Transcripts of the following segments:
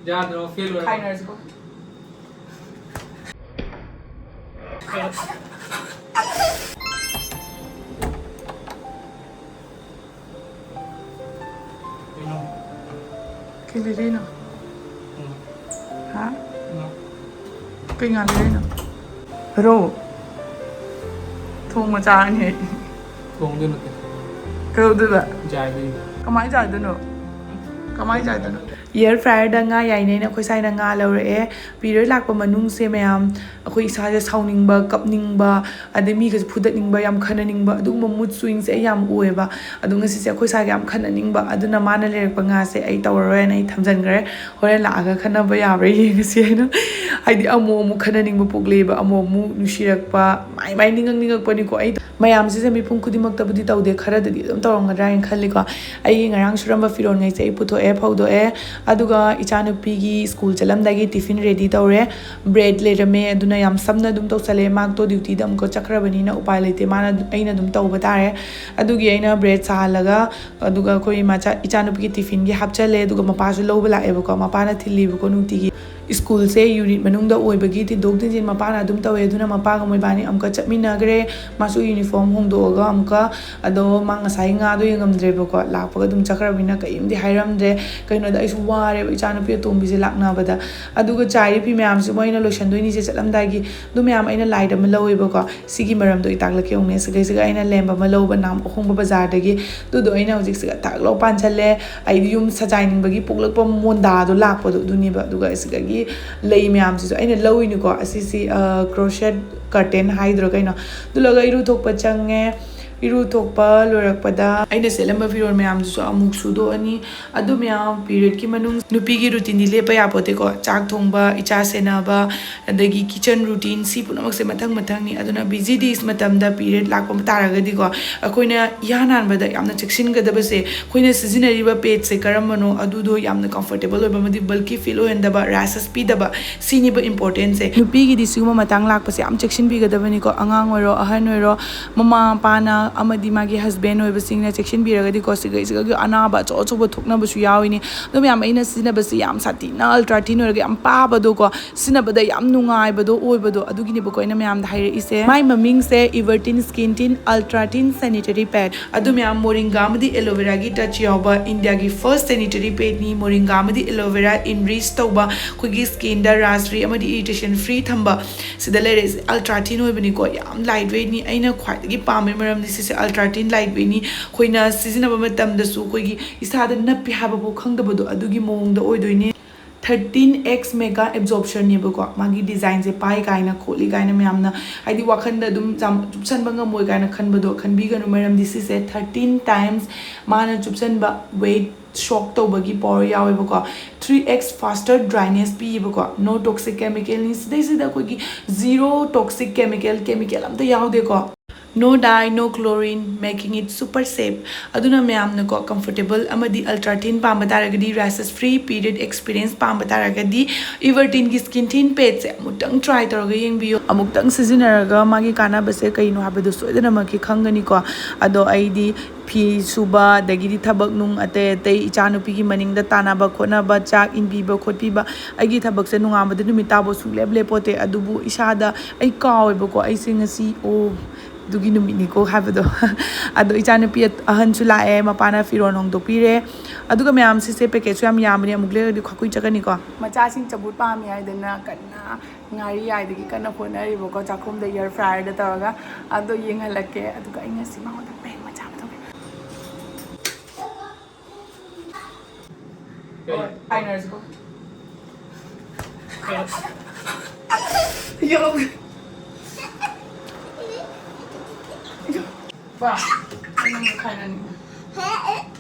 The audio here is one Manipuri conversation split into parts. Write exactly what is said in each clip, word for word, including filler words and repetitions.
ꯌꯥꯗ꯭ꯔꯣ? ꯐꯦꯜ ꯑꯣꯏꯔꯕꯣ? ꯈꯥꯏꯅꯔꯁꯤꯀꯣ꯫ ꯀꯩꯅꯣ? ꯀꯩ ꯂꯩꯔꯛꯏꯅꯣ? ꯎꯝ꯫ ꯍꯥ? ꯎꯝ꯫ ꯀꯩ ꯉꯥ ꯂꯩꯔꯛꯏꯅꯣ? ꯍꯦꯔꯣ꯫ ꯊꯣꯡ ꯃꯆꯥ ꯑꯅꯤ꯫ ꯊꯣꯡꯗꯣꯏ ꯅꯠꯇꯦ꯫ ꯀꯩꯗꯧꯗꯣꯏꯕ? ꯌꯥꯏꯗꯣꯏꯅꯤ꯫ ꯀꯃꯥꯏ ꯌꯥꯏꯗꯣꯏꯅꯣ? ꯀꯃꯥꯏ ꯌꯥꯏꯗꯣꯏꯅꯣ? Air fryerꯗ ꯉꯥ ꯌꯥꯏꯅꯦꯅ ꯑꯩꯈꯣꯏ ꯁ꯭ꯋꯥꯏꯅ ꯉꯥ ꯂꯧꯔꯛꯑꯦ꯫ Period ꯂꯥꯛꯄ ꯃꯅꯨꯡꯁꯦ ꯃꯌꯥꯝ ꯑꯩꯈꯣꯏ ꯏꯁꯥꯁꯦ ꯁꯥꯎꯅꯤꯡꯕ, ꯀꯞꯅꯤꯡꯕ, ꯑꯗꯩ ꯃꯤꯒꯁꯦ ꯐꯨꯗꯠꯅꯤꯡꯕ, ꯌꯥꯝ ꯈꯟꯅꯅꯤꯡꯕ, ꯑꯗꯨꯒꯨꯝꯕ mood swingꯁꯦ ꯑꯩ ꯌꯥꯝ ꯎꯑꯦꯕ꯫ ꯑꯗꯣ ꯉꯁꯤꯁꯦ ꯑꯩꯈꯣꯏ ꯁ꯭ꯋꯥꯏꯒ ꯌꯥꯝ ꯈꯟꯅꯅꯤꯡꯕ, ꯑꯗꯨꯅ ꯃꯥꯅ ꯂꯩꯔꯛꯄ ꯉꯥꯁꯦ ꯑꯩ ꯇꯧꯔꯔꯣꯏꯅ ꯑꯩ ꯊꯝꯖꯟꯈ꯭ꯔꯦ꯫ ꯍꯣꯔꯦꯟ ꯂꯥꯛꯑꯒ ꯈꯟꯅꯕ ꯌꯥꯕ꯭ꯔꯥ ꯌꯦꯡꯉꯁꯤ ꯍꯥꯏꯅ꯫ ꯍꯥꯏꯗꯤ ꯑꯃꯨꯛ ꯑꯃꯨꯛ ꯈꯟꯅꯅꯤꯡꯕ ꯄꯣꯛꯂꯛꯑꯦꯕ, ꯑꯃꯨꯛ ꯑꯃꯨꯛ ꯅꯨꯡꯁꯤꯔꯛꯄ, ꯃꯥꯏ ꯃꯥꯏ ꯅꯤꯡꯉꯛ ꯅꯤꯡꯉꯛꯄꯅꯤꯀꯣ꯫ ꯑꯩ ꯃꯌꯥꯝꯁꯤꯁꯦ ꯃꯤꯄꯨꯝ ꯈꯨꯗꯤꯡꯃꯛꯇꯕꯨꯗꯤ ꯇꯧꯗꯦ, ꯈꯔꯗꯗꯤ ꯑꯗꯨꯝ ꯇꯧꯔꯝꯒꯗ꯭ꯔꯥ ꯍꯥꯏꯅ ꯈꯜꯂꯤꯀꯣ꯫ ꯑꯩꯒꯤ ꯉꯔꯥꯡ ꯁꯨꯔꯝꯕ ꯐꯤꯔꯣꯜꯉꯩꯁꯦ ꯑꯩ ꯄꯨꯊꯣꯛꯑꯦ, ꯐꯧꯗꯣꯛꯑꯦ꯫ ꯑꯗꯨꯒ ꯏꯆꯥꯅꯨꯄꯤꯒꯤ school ꯆꯠꯂꯝꯗꯥꯏꯒꯤ tiffin ready ꯇꯧꯔꯦ꯫ Bread ꯂꯩꯔꯝꯃꯦ, ꯑꯗꯨꯅ ꯌꯥꯝ ꯁꯝꯅ ꯑꯗꯨꯝ ꯇꯧꯁꯜꯂꯦ꯫ ꯃꯥꯛꯇꯣ dutyꯗ ꯑꯃꯨꯛꯀ ꯆꯠꯈ꯭ꯔꯕꯅꯤꯅ ꯎꯄꯥꯏ ꯂꯩꯇꯦ, ꯃꯥꯅ, ꯑꯩꯅ ꯑꯗꯨꯝ ꯇꯧꯕ ꯇꯥꯔꯦ꯫ ꯑꯗꯨꯒꯤ ꯑꯩꯅ bread ꯁꯥꯍꯜꯂꯒ, ꯑꯗꯨꯒ ꯑꯩꯈꯣꯏ ꯃꯆꯥ, ꯏꯆꯥꯅꯨꯄꯤꯒꯤ tiffinꯒꯤ ꯍꯥꯞꯆꯜꯂꯦ꯫ ꯑꯗꯨꯒ ꯃꯄꯥꯁꯨ ꯂꯧꯕ ꯂꯥꯛꯑꯦꯕꯀꯣ, ꯃꯄꯥꯅ ꯊꯤꯜꯂꯤꯕꯀꯣ ꯅꯨꯡꯇꯤꯒꯤ꯫ Schoolꯁꯦ unit ꯃꯅꯨꯡꯗ ꯑꯣꯏꯕꯒꯤ ꯊꯤꯟꯗꯣꯛ ꯊꯤꯟꯖꯤꯟ ꯃꯄꯥꯅ ꯑꯗꯨꯝ ꯇꯧꯋꯦ, ꯑꯗꯨꯅ ꯃꯄꯥꯒ ꯃꯣꯏꯕꯥꯅꯤ ꯑꯃꯨꯛꯀ ꯆꯠꯃꯤꯟꯅꯈ꯭ꯔꯦ꯫ ꯃꯥꯁꯨ uniform ꯍꯣꯡꯗꯣꯛꯑꯒ ꯑꯃꯨꯛꯀ, ꯑꯗꯣ ꯃꯥ ꯉꯁꯥꯏ ꯉꯥꯗꯣ ꯌꯦꯡꯉꯝꯗ꯭ꯔꯦꯕꯀꯣ, ꯂꯥꯛꯄꯒ ꯑꯗꯨꯝ ꯆꯠꯈ꯭ꯔꯕꯅꯤꯅ ꯀꯔꯤꯝꯗꯤ ꯍꯥꯏꯔꯝꯗ꯭ꯔꯦ꯫ ꯀꯩꯅꯣꯗ ꯑꯩꯁꯨ ꯋꯥꯔꯦꯕ, ꯏꯆꯥꯅꯨꯄꯤ ꯑꯇꯣꯝꯕꯤꯁꯦ ꯂꯥꯛꯅꯕꯗ꯫ ꯑꯗꯨꯒ ꯆꯥꯏꯔꯤ ꯐꯤ ꯃꯌꯥꯝꯁꯤꯕꯨ ꯑꯩꯅ ꯂꯣꯏꯁꯟꯗꯣꯏꯅꯤꯁꯦ ꯆꯠꯂꯝꯗꯥꯏꯒꯤ꯫ ꯑꯗꯨ ꯃꯌꯥꯝ ꯑꯩꯅ ꯂꯥꯏꯗ ꯑꯃ ꯂꯧꯋꯦꯕꯀꯣ꯫ ꯁꯤꯒꯤ ꯃꯔꯝꯗꯣ ꯑꯩ ꯇꯥꯛꯂꯛꯀꯦ ꯌꯦꯡꯉꯨꯅꯦ꯫ ꯁꯤꯒꯩꯁꯤꯒ ꯑꯩꯅ ꯂꯦꯝꯕ ꯑꯃ ꯂꯧꯕ ꯅꯍꯥꯟ ꯑꯍꯣꯡꯕ ꯕꯖꯥꯔꯗꯒꯤ꯫ ꯑꯗꯨꯗꯣ ꯑꯩꯅ ꯍꯧꯖꯤꯛꯁꯤꯒ ꯊꯥꯛ ꯂꯧ ꯄꯥꯟꯁꯜꯂꯦ꯫ ꯑꯩꯗꯤ ꯌꯨꯝ ꯁꯖꯥꯏꯅꯤꯡꯕꯒꯤ ꯄꯣꯛꯂꯛꯄ ꯃꯣꯟꯗꯥꯗꯣ ꯂꯥꯛꯄꯗꯣ ꯑꯗꯨꯅꯦꯕ꯫ ꯑꯗꯨꯒ ꯑꯁꯤꯗꯒꯤ ꯂꯩ ꯃꯌꯥꯝꯁꯤꯁꯨ ꯑꯩꯅ ꯂꯧꯔꯤꯅꯤꯀꯣ꯫ ꯑꯁꯤꯁꯤ, ꯑ, crochet curtain ꯍꯥꯏꯗ꯭ꯔꯣ ꯀꯩꯅꯣ? ꯑꯗꯨ ꯂꯣꯏꯔꯒ ꯏꯔꯨ ꯊꯣꯛꯄ ꯆꯪꯉꯦ꯫ ꯏꯔꯨ ꯊꯣꯛꯄ ꯂꯣꯏꯔꯛꯄꯗ ꯑꯩꯅ ꯁꯦꯠꯂꯝꯕ ꯐꯤꯔꯣꯜ ꯃꯌꯥꯝꯗꯨꯁꯨ ꯑꯃꯨꯛ ꯁꯨꯗꯣꯛꯑꯅꯤ꯫ ꯑꯗꯨ ꯃꯌꯥꯝ periodꯀꯤ ꯃꯅꯨꯡ ꯅꯨꯄꯤꯒꯤ routineꯗꯤ ꯂꯦꯞꯄ ꯌꯥꯄꯣꯠꯇꯦꯀꯣ꯫ ꯆꯥꯛ ꯊꯣꯡꯕ, ꯏꯆꯥ ꯁꯦꯟꯅꯕ, ꯑꯗꯒꯤ kitchen routine, ꯁꯤ ꯄꯨꯝꯅꯃꯛꯁꯦ ꯃꯊꯪ ꯃꯊꯪꯅꯤ꯫ ꯑꯗꯨꯅ busy days ꯃꯇꯝꯗ period ꯂꯥꯛꯄ ꯇꯥꯔꯒꯗꯤꯀꯣ, ꯑꯩꯈꯣꯏꯅ ꯏꯍꯥꯟ ꯍꯥꯟꯕꯗ ꯌꯥꯝꯅ ꯆꯦꯛꯁꯤꯟꯒꯗꯕꯁꯦ, ꯑꯩꯈꯣꯏꯅ ꯁꯤꯖꯤꯟꯅꯔꯤꯕ padꯁꯦ ꯀꯔꯝꯕꯅꯣ, ꯑꯗꯨꯗꯣ ꯌꯥꯝꯅ comfortable ꯑꯣꯏꯕ ꯑꯃꯗꯤ bulky feel ꯑꯣꯏꯍꯟꯗꯕ, rashes ꯄꯤꯗꯕ, ꯁꯤꯅꯤꯕ importantꯁꯦ꯫ ꯅꯨꯄꯤꯒꯤꯗꯤ ꯁꯤꯒꯨꯝꯕ ꯃꯇꯥꯡ ꯂꯥꯛꯄꯁꯦ ꯌꯥꯝ ꯆꯦꯛꯁꯤꯟꯕꯤꯒꯗꯕꯅꯤꯀꯣ꯫ ꯑꯉꯥꯡ ꯑꯣꯏꯔꯣ, ꯑꯍꯟ ꯑꯣꯏꯔꯣ, ꯃꯃꯥ ꯃꯄꯥꯅ ꯑꯃꯗꯤ ꯃꯥꯒꯤ ꯍꯁꯕꯦꯟ ꯑꯣꯏꯕꯁꯤꯡꯅ ꯆꯦꯛꯁꯤꯟꯕꯤꯔꯒꯗꯤꯀꯣ, ꯁꯤꯒ ꯁꯤꯒꯒꯤ ꯑꯅꯥꯕ ꯑꯆꯧ ꯑꯆꯧꯕ ꯊꯣꯛꯅꯕꯁꯨ ꯌꯥꯎꯏꯅꯤ꯫ ꯑꯗꯣ ꯃꯌꯥꯝ, ꯑꯩꯅ ꯁꯤꯖꯤꯟꯅꯕꯁꯦ ꯌꯥꯝ ꯁꯥꯊꯤꯅ ꯑꯜꯇ꯭ꯔꯥ ꯊꯤꯟ ꯑꯣꯏꯔꯒ ꯌꯥꯝ ꯄꯥꯕꯗꯣꯀꯣ, ꯁꯤꯖꯤꯟꯅꯕꯗ ꯌꯥꯝ ꯅꯨꯡꯉꯥꯏꯕꯗꯣ ꯑꯣꯏꯕꯗꯣ, ꯑꯗꯨꯒꯤꯅꯦꯕꯀꯣ ꯑꯩꯅ ꯃꯌꯥꯝꯗ ꯍꯥꯏꯔꯛꯏꯁꯦ꯫ ꯃꯥꯏ ꯃꯃꯤꯡꯁꯦ Evertin Skin Tint Ultra Thin Sanitary Pad꯫ ꯑꯗꯨ ꯃꯌꯥꯝ, ꯃꯣꯔꯤꯡꯒꯥ ꯑꯃꯗꯤ ꯑꯦꯂꯣꯚꯦꯔꯥꯒꯤ ꯇꯆ ꯌꯥꯎꯕ ꯏꯟꯗꯤꯌꯥꯒꯤ ꯐꯥꯔꯁ ꯁꯦꯅꯤꯇꯔꯤ ꯄꯦꯗꯅꯤ꯫ ꯃꯣꯔꯤꯡꯒꯥ ꯑꯃꯗꯤ ꯑꯦꯂꯣꯚꯦꯔꯥ ꯏꯟꯔꯤꯆ ꯇꯧꯕ, ꯑꯩꯈꯣꯏꯒꯤ ꯁ꯭ꯀꯤꯟꯗ ꯔꯥꯁ ꯐ꯭ꯔꯤ ꯑꯃꯗꯤ ꯏꯔꯤꯇꯦꯁꯟ ꯐ꯭ꯔꯤ ꯊꯝꯕ꯫ ꯁꯤꯗ ꯂꯩꯔꯦ, ꯑꯜꯇ꯭ꯔꯥ ꯊꯤꯟ ꯑꯣꯏꯕꯅꯤꯀꯣ, ꯌꯥꯝ ꯂꯥꯏꯠ ꯋꯦꯠꯅꯤ꯫ ꯑꯩꯅ ꯈ꯭ꯋꯥꯏꯗꯒꯤ ꯄꯥꯝꯕꯩ ꯃꯔꯝꯗꯤ ꯁꯤꯁꯦ, ꯑꯜꯇ꯭ꯔꯥ ꯊꯤꯟ ꯂꯥꯏꯠ ꯋꯦꯠꯅꯤ꯫ ꯑꯩꯈꯣꯏꯅ ꯁꯤꯖꯤꯟꯅꯕ ꯃꯇꯝꯗꯁꯨ ꯑꯩꯈꯣꯏꯒꯤ ꯏꯁꯥꯗ ꯅꯞꯄꯤ ꯍꯥꯏꯕꯐꯥꯎ ꯈꯪꯗꯕꯗꯣ, ꯑꯗꯨꯒꯤ ꯃꯑꯣꯡꯗ ꯑꯣꯏꯗꯣꯏꯅꯦ꯫ ꯊꯥꯔꯇꯤꯟ ꯑꯦꯛꯁ ꯃꯦꯒꯥ ꯑꯦꯕꯖꯣꯔꯞꯁꯟꯅꯦꯕꯀꯣ ꯃꯥꯒꯤ ꯗꯤꯖꯥꯏꯟꯁꯦ꯫ ꯄꯥꯏ ꯀꯥꯏꯅ, ꯈꯣꯠꯂꯤ ꯀꯥꯏꯅ ꯃꯌꯥꯝꯅ, ꯍꯥꯏꯗꯤ, ꯋꯥꯈꯟꯗ ꯑꯗꯨꯝ ꯆꯥꯝ-, ꯆꯨꯞꯁꯟꯕ ꯉꯝꯃꯣꯏ ꯀꯥꯏꯅ ꯈꯟꯕꯗꯣ ꯈꯟꯕꯤꯒꯅꯨ, ꯃꯔꯝꯗꯤ ꯁꯤꯁꯦ ꯊꯥꯔꯇꯤꯟ ꯇꯥꯏꯝꯁ ꯃꯥꯅ ꯆꯨꯞꯁꯟꯕ ꯋꯦꯠ ꯁꯣꯛ ꯇꯧꯕꯒꯤ ꯄꯋꯥꯔ ꯌꯥꯎꯋꯦꯕꯀꯣ꯫ ꯊ꯭ꯔꯤ ꯑꯦꯛꯁ ꯐꯥꯁꯇꯔ ꯗ꯭ꯔꯥꯏꯅꯦꯁ ꯄꯤꯌꯦꯕꯀꯣ꯫ ꯅꯣ ꯇꯣꯛꯁꯤꯛ ꯀꯦꯃꯤꯀꯦꯜꯅꯤ꯫ ꯁꯤꯗꯩꯁꯤꯗ ꯑꯩꯈꯣꯏꯒꯤ ꯖꯤꯔꯣ ꯇꯣꯛꯁꯤꯛ ꯀꯦꯃꯤꯀꯦꯜ, ꯀꯦꯃꯤꯀꯦꯜ ꯑꯝꯇ ꯌꯥꯎꯗꯦꯀꯣ꯫ No dye, no chlorine, making it super safe. ꯑꯗꯨꯅ ꯃꯌꯥꯝꯅꯀꯣ, ꯀꯝꯐꯣꯔꯇꯦꯕꯜ ꯑꯃꯗꯤ ꯑꯜꯇ꯭ꯔꯥ ꯊꯤꯟ ꯄꯥꯝꯕ ꯇꯥꯔꯒꯗꯤ, ꯔꯦꯁꯦꯁ ꯐ꯭ꯔꯤ ꯄꯤꯔꯤꯌꯗ ꯑꯦꯛꯁꯄꯤꯔꯤꯌꯦꯟꯁ ꯄꯥꯝꯕ ꯇꯥꯔꯒꯗꯤ, ꯏꯚꯔꯇꯤꯟꯒꯤ ꯁ꯭ꯀꯤꯟ ꯊꯤꯟ ꯄꯦꯗꯁꯦ ꯑꯃꯨꯛꯇꯪ ꯇ꯭ꯔꯥꯏ ꯇꯧꯔꯒ ꯌꯦꯡꯕꯤꯌꯨ꯫ ꯑꯃꯨꯛꯇꯪ ꯁꯤꯖꯤꯟꯅꯔꯒ ꯃꯥꯒꯤ ꯀꯥꯟꯅꯕꯁꯦ ꯀꯩꯅꯣ ꯍꯥꯏꯕꯗꯣ ꯁꯣꯏꯗꯅꯃꯛꯀꯤ ꯈꯪꯒꯅꯤꯀꯣ꯫ ꯑꯗꯣ ꯑꯩꯗꯤ ꯐꯤ ꯁꯨꯕ, ꯑꯗꯒꯤꯗꯤ ꯊꯕꯛ ꯅꯨꯡ ꯑꯇꯩ ꯑꯇꯩ, ꯏꯆꯥꯅꯨꯄꯤꯒꯤ ꯃꯅꯤꯡꯗ ꯇꯥꯟꯅꯕ ꯈꯣꯠꯅꯕ, ꯆꯥꯛ ꯏꯟꯕꯤꯕ ꯈꯣꯠꯄꯤꯕ, ꯑꯩꯒꯤ ꯊꯕꯛꯁꯦ ꯅꯣꯡꯉꯥꯟꯕꯗ ꯅꯨꯃꯤꯠ ꯇꯥꯕꯧ ꯁꯨꯡꯂꯦꯞ ꯂꯦꯞꯄꯣꯠꯇꯦ꯫ ꯑꯗꯨꯕꯨ ꯏꯁꯥꯗ ꯑꯩ ꯀꯥꯎꯋꯦꯕꯀꯣ, ꯑꯩꯁꯦ ꯉꯁꯤ, ꯑꯣ, ꯑꯗꯨꯒꯤ ꯅꯨꯃꯤꯠꯅꯤꯀꯣ ꯍꯥꯏꯕꯗꯣ꯫ ꯑꯗꯣ ꯏꯆꯥꯅꯨꯄꯤ ꯑꯍꯟꯁꯨ ꯂꯥꯛꯑꯦ, ꯃꯄꯥꯅ ꯐꯤꯔꯣꯜ ꯍꯣꯡꯗꯣꯛꯄꯤꯔꯦ꯫ ꯑꯗꯨꯒ ꯃꯌꯥꯝ, ꯁꯤꯁꯦ ꯄꯦꯀꯦꯠꯁꯨ ꯌꯥꯝ ꯌꯥꯝꯕꯅꯦ, ꯑꯃꯨꯛ ꯂꯩꯔꯗꯤ ꯈꯥꯀꯨꯏ ꯆꯠꯀꯅꯤꯀꯣ꯫ ꯃꯆꯥꯁꯤꯡ ꯆꯝꯐꯨꯠ ꯄꯥꯝꯃꯤ ꯍꯥꯏꯗꯅ ꯀꯟꯅ ꯉꯥꯔꯤ ꯌꯥꯏꯗꯒꯤ ꯀꯟꯅ ꯍꯣꯠꯅꯔꯤꯕꯀꯣ, ꯆꯥꯛꯈꯨꯝꯗ ꯑꯦꯌꯔ ꯐ꯭ꯔꯥꯏꯌꯔꯗ ꯇꯧꯔꯒ꯫ ꯑꯗꯣ ꯌꯦꯡꯍꯜꯂꯛꯀꯦ꯫ ꯑꯗꯨꯒ ꯑꯩ ꯉꯁꯤ ꯃꯉꯣꯟꯗ ꯄ꯭ꯔꯦꯡ ꯃꯆꯥ ꯑꯃ ꯇꯧꯒꯦ꯫ ꯍꯣꯏ, ꯍꯥꯏꯅꯔꯁꯤꯀꯣ꯫ ꯌꯧ꯫ ꯄꯥ, ꯑꯩ ꯅꯪꯒ ꯈꯥꯏꯅꯅꯤꯡꯉꯦ꯫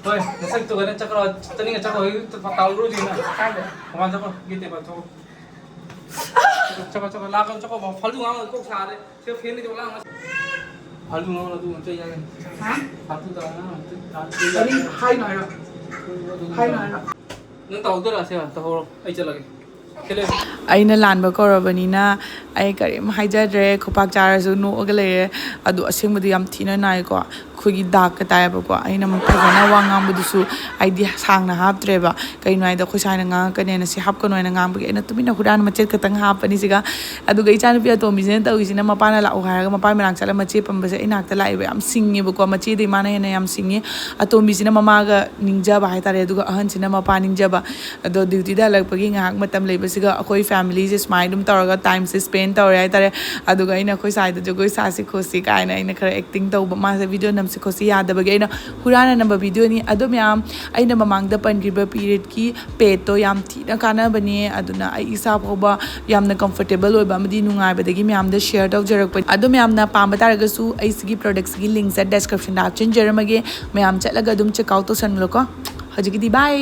ꯍꯣꯏ, ꯅꯁꯛꯇꯨꯒ ꯅꯪ ꯆꯠꯈ꯭ꯔꯣ, ꯆꯠꯅꯤꯡꯉ ꯆꯠꯈ꯭ꯔꯣ, ꯍꯧꯖꯤꯛ ꯇꯥꯎꯔꯨꯔꯣ ꯅꯪ꯫ ꯀꯥꯏꯗ? ꯃꯄꯥꯟ ꯆꯠꯈ꯭ꯔꯣ, ꯒꯦꯠꯇꯩ ꯃꯄꯥꯟ ꯊꯣꯛꯈ꯭ꯔꯣ꯫ ꯆꯠꯈ꯭ꯔꯣ, ꯆꯠꯈ꯭ꯔꯣ, ꯂꯥꯛꯀꯅꯨ, ꯆꯠꯈ꯭ꯔꯣ, ꯐꯥꯜꯇꯨ ꯉꯥꯡꯒꯅꯨ, ꯀꯣꯛ ꯁꯥꯔꯦ꯫ ꯁꯤ ꯐꯦꯟꯒꯤꯗꯣ ꯂꯥꯡꯉ-, ꯐꯥꯜꯇꯨ ꯉꯥꯡꯒꯅꯨ, ꯑꯗꯨ ꯑꯝꯇ ꯌꯥꯏ꯫ ꯍꯥ? ꯐꯥꯜꯇꯨ ꯇꯧꯔ ꯉꯥꯡꯒꯅꯨ, ꯑꯝꯇ ꯌꯥꯏ꯫ ꯀꯔꯤ ꯍꯥꯏꯅꯣ ꯍꯥꯏꯔꯣ? ꯑꯗꯨ ꯍꯥꯏꯅꯣ ꯍꯥꯏꯔꯣ? ꯅꯪ ꯇꯧꯍꯧꯗꯣꯏꯔꯥ? ꯁꯦ, ꯇꯧꯍꯧꯔꯣ, ꯑꯩ ꯆꯠꯂꯒꯦ꯫ ꯑꯩꯅ ꯂꯥꯟꯕ ꯀꯧꯔꯕꯅꯤꯅ ꯑꯩ ꯀꯔꯤꯝ ꯍꯥꯏꯖꯗ꯭ꯔꯦ꯫ ꯈꯨꯄꯥꯛ ꯆꯥꯔꯁꯨ ꯅꯣꯛꯑꯒ ꯂꯩꯔꯦ꯫ ꯑꯗꯣ ꯑꯁꯦꯡꯕꯗꯤ ꯌꯥꯝ ꯊꯤꯅ ꯅꯥꯏꯀꯣ꯫ ꯑꯩꯈꯣꯏꯒꯤ ꯗꯥꯛꯀ ꯇꯥꯏꯌꯦꯕꯀꯣ꯫ ꯑꯩꯅ ꯐꯖꯅ ꯋꯥ ꯉꯥꯡꯕꯗꯨꯁꯨ ꯑꯩꯗꯤ ꯁꯥꯡꯅ ꯍꯥꯞꯇ꯭ꯔꯦꯕ꯫ ꯀꯩꯅꯣ ꯍꯥꯏꯗ ꯑꯩꯈꯣꯏ ꯁꯥꯏꯅ ꯉꯥꯡꯉꯛꯀꯅꯦꯅ ꯁꯤ ꯍꯥꯞꯀꯅꯣ ꯍꯥꯏꯅ ꯉꯥꯡꯕꯒꯤ ꯑꯩꯅ ꯇꯨꯃꯤꯟꯅ ꯍꯨꯔꯥꯟ ꯃꯆꯦꯠ ꯈꯛꯇꯪ ꯍꯥꯞꯄꯅꯤ ꯁꯤꯒ꯫ ꯑꯗꯨꯒ ꯏꯆꯥꯅꯨꯄꯤ ꯑꯇꯣꯝꯕꯤꯁꯤꯅ ꯇꯧꯔꯤꯁꯤꯅ ꯃꯄꯥꯅ ꯂꯥꯛꯑꯣ ꯍꯥꯏꯔꯒ ꯃꯄꯥ ꯃꯅꯥꯛ ꯆꯠꯂ ꯃꯆꯦ ꯄꯝꯕꯁꯦ ꯑꯩ ꯅꯥꯛꯇ ꯂꯥꯛꯑꯦꯕ꯫ ꯌꯥꯝ ꯁꯤꯡꯉꯦꯕꯀꯣ꯫ ꯃꯆꯦꯗꯩ ꯃꯥꯅ ꯍꯦꯟꯅ ꯌꯥꯝ ꯁꯤꯡꯉꯤ꯫ ꯑꯇꯣꯝꯕꯤꯁꯤꯅ ꯃꯃꯥꯒ ꯅꯤꯡꯖꯕ ꯍꯥꯏꯇꯥꯔꯦ꯫ ꯑꯗꯨꯒ ꯑꯍꯟꯁꯤꯅ ꯃꯄꯥ ꯅꯤꯡꯖꯕ꯫ ꯑꯗꯣ ꯗ꯭ꯌꯨꯇꯤꯗ ꯍꯜꯂꯛꯄꯒꯤ ꯉꯥꯏꯍꯥꯛ ꯃꯇꯝ ꯂꯩꯕꯁꯤꯒ ꯑꯩꯈꯣꯏ ꯐꯦꯃꯤꯂꯤꯁꯦ ꯁꯨꯃꯥꯏꯅ ꯑꯗꯨꯝ ꯇꯧꯔꯒ ꯇꯥꯏꯝꯁꯦ ꯁ꯭ꯄꯦꯟ ꯇꯧꯔꯦ ꯍꯥꯏꯇꯥꯔꯦ꯫ ꯑꯗꯨꯒ ꯑꯩꯅ ꯑꯩꯈꯣꯏ ꯁꯥꯏꯗ ꯖꯒꯣꯏ ꯁꯥꯁꯤ ꯈꯣꯠꯁꯤ ꯀꯥꯏꯅ ꯑꯩꯅ ꯈꯔ ꯑꯦꯛꯇꯤꯡ ꯇꯧꯕ꯫ ꯃꯥꯁꯦ ꯚꯤꯗꯤꯑꯣ ꯅꯝꯁꯤ ꯈꯣꯠꯁꯤ ꯌꯥꯗꯕꯒꯤ ꯑꯩꯅ ꯍꯨꯔꯥꯟꯅ ꯅꯝꯕ ꯚꯤꯗꯤꯑꯣꯅꯤ꯫ ꯑꯗꯣ ꯃꯌꯥꯝ, ꯑꯩꯅ ꯃꯃꯥꯡꯗ ꯄꯟꯈ꯭ꯔꯤꯕ ꯄꯤꯔꯤꯌꯗꯀꯤ ꯄꯦꯗꯇꯣ ꯌꯥꯝ ꯊꯤꯅ ꯀꯥꯟꯅꯕꯅꯦ꯫ ꯑꯗꯨꯅ ꯑꯩ ꯏꯁꯥ ꯐꯥꯎꯕ ꯌꯥꯝꯅ ꯀꯝꯐꯣꯔꯇꯦꯕꯜ ꯑꯣꯏꯕ ꯑꯃꯗꯤ ꯅꯨꯡꯉꯥꯏꯕꯗꯒꯤ ꯃꯌꯥꯝꯗ ꯁꯤꯌꯔ ꯇꯧꯖꯔꯛꯄꯅꯤ꯫ ꯑꯗꯣ ꯃꯌꯥꯝꯅ ꯄꯥꯝꯕ ꯇꯥꯔꯒꯁꯨ ꯑꯩ ꯁꯤꯒꯤ ꯄ꯭ꯔꯣꯗꯛꯁꯤꯒꯤ ꯂꯤꯡꯁꯦ ꯗꯦꯁꯀ꯭ꯔꯤꯞꯁꯟꯗ ꯍꯥꯞꯆꯤꯟꯖꯔꯝꯃꯒꯦ꯫ ꯃꯌꯥꯝ ꯆꯠꯂꯒ ꯑꯗꯨꯝ ꯆꯦꯛ ꯑꯥꯎꯠ ꯇꯧꯁꯟꯂꯣꯀꯣ꯫ ꯍꯧꯖꯤꯛꯀꯤꯗꯤ ꯕꯥꯏ꯫